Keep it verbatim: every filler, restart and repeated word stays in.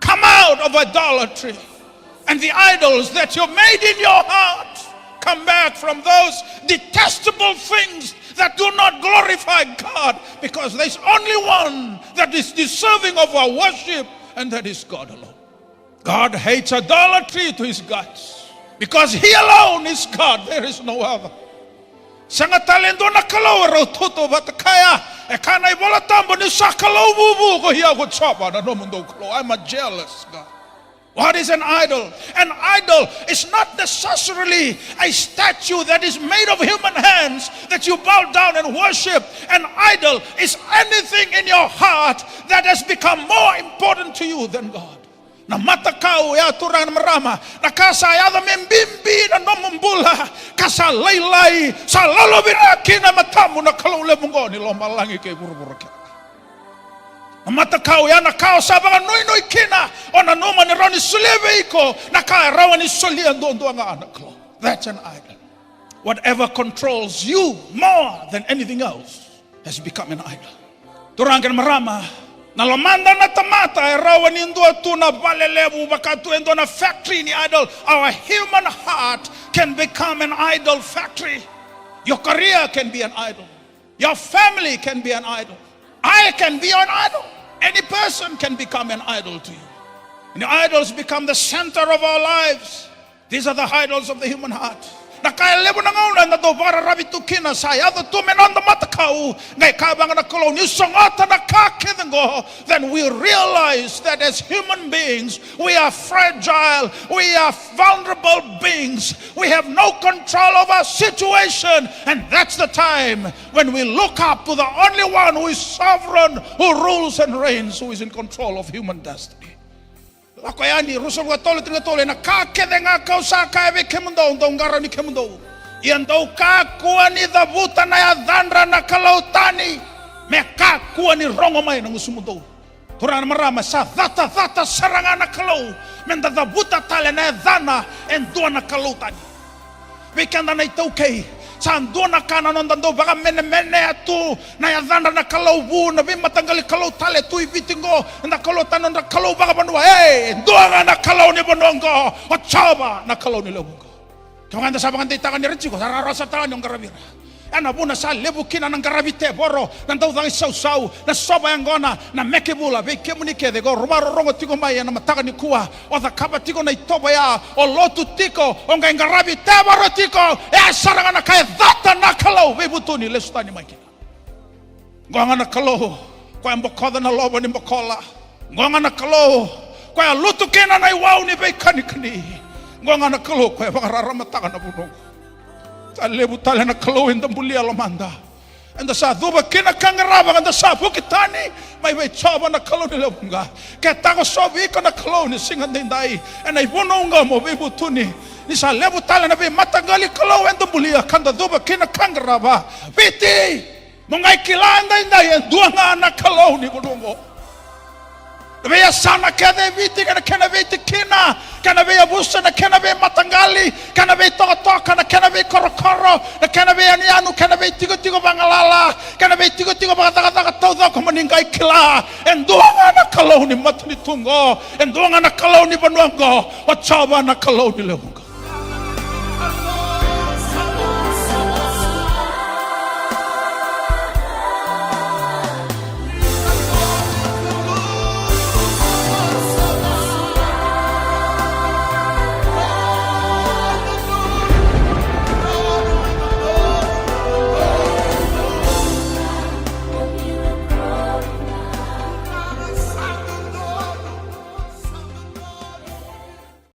Come out of idolatry and the idols that you made in your heart. Come back from those detestable things that do not glorify God, because there's only one that is deserving of our worship, and that is God alone. God hates idolatry to his gods, because he alone is God, there is no other. Sega tale e dua na kalou e rau tautauvata kaya. E kaya na iVola Tabu ni sa kalou vuvu ko ia ko Jiova na nomudou Kalou. I'm a jealous God. What is an idol? An idol is not necessarily a statue that is made of human hands that you bow down and worship. An idol is anything in your heart that has become more important to you than God. Na matakau ya, turaga na marama, na ka sa yaco me bibi na nomu bula, ka sa lailai, sa lolovira kina e matamu na Kalou levu oqo ni lomalagi kei vuravura kece. Na matakau ya na ka o sa vakanuinui kina, o nanuma ni rawa ni solia vei iko na ka e rawa ni solia duadua ga na Kalou. That's an idol. Whatever controls you more than anything else has become an idol. Turaga kei na marama, na lomada na tamata e rawa ni dua tu na vale levu, vaka tu e dua na factory ni idol. Our human heart can become an idol factory. Your career can be an idol. Your family can be an idol. I can be an idol. Any person can become an idol to you. And the idols become the center of our lives. These are the idols of the human heart. Na ka e levu na gauna eda dau vakararavi tu kina, sa yaco tu me noda matakau, qai kaya vaka na Kalou, ni sogota na ka kece oqo, then we realize that as human beings, we are fragile, we are vulnerable beings, we have no control of our situation, and that's the time when we look up to the only one who is sovereign, who rules and reigns, who is in control of human destiny. Lako Yani ruasagavulu ka tolu, tinikatolu: Ena ka kece ga kau sa kaya vei kemudou, dou qarauni kemudou, ia dou kakua ni cavuta na yacadra na kalou tani, me kakua ni rogo mai na gusumudou. Turaga na marama, sa catacata sara ga na Kalou me da cavuta tale na yacana e dua na kalou tani. Vei keda na iTaukei, sa dua na ka na noda dau vakamenemenea tu na yacadra na kalou vu, na veimataqali kalou tale tu i Viti oqo, eda kalou tani, nodra kalou vakavanua. Ei, e dua ga na Kalou ni vanua oqo, o Jiova na Kalou ni lewe vuqa. Kevaka eda sa vakadeitaka ni ra tiko, sa rawarawa sara tale ga ni o qaravi ira. Ena vuna sa levu kina na qaravi tevoro, na daucagi sausau, na sova yaqona, na meke vula. Vei kemuni kece ko vakarorogo tiko mai ena mataka nikua, o cakava tiko na itovo ya, o lotu tiko, o qai qaravi tevoro tiko, e a sara ga na ka e cata na Kalou, veivutuni, lesu tani mai kina. Qo ga na Kalou koya e bokoca na lovo ni bokola. Qo ga na Kalou koya e lutu kina na iwau ni veikanikani. Qo ga na Kalou koya e vakararamataka na vanua oqo. Sa levu tale na kalou eda bulia e lomada. Eda sa cuva kina ka qarava, eda sa vuki tani mai vei Jiova na Kalou ni lewe vuqa. Ke takosovi iko na Kalou ni siga daidai ena ivunau oqo, mo veivutuni, ni sa levu tale na veimataqali kalou eda bulia ka da cuva kina ka qarava. Viti, mo qai kila edaidai e dua ga na Kalou ni vanua oqo. Na veiyasana kece e Viti, kei na kena veitikina, kei na veiyavusa, na kena veimataqali, kei na veitokatoka, na kena veikorokoro, na kena veiyanuyanu, kei na veitikotiko vagalala, kei na veitikotiko vakacakacaka taucoko, mo ni qai kila e dua ga na Kalou ni matanitu oqo, e dua ga na Kalou ni vanua oqo, o Jiova na Kalou ni lewe vuqa.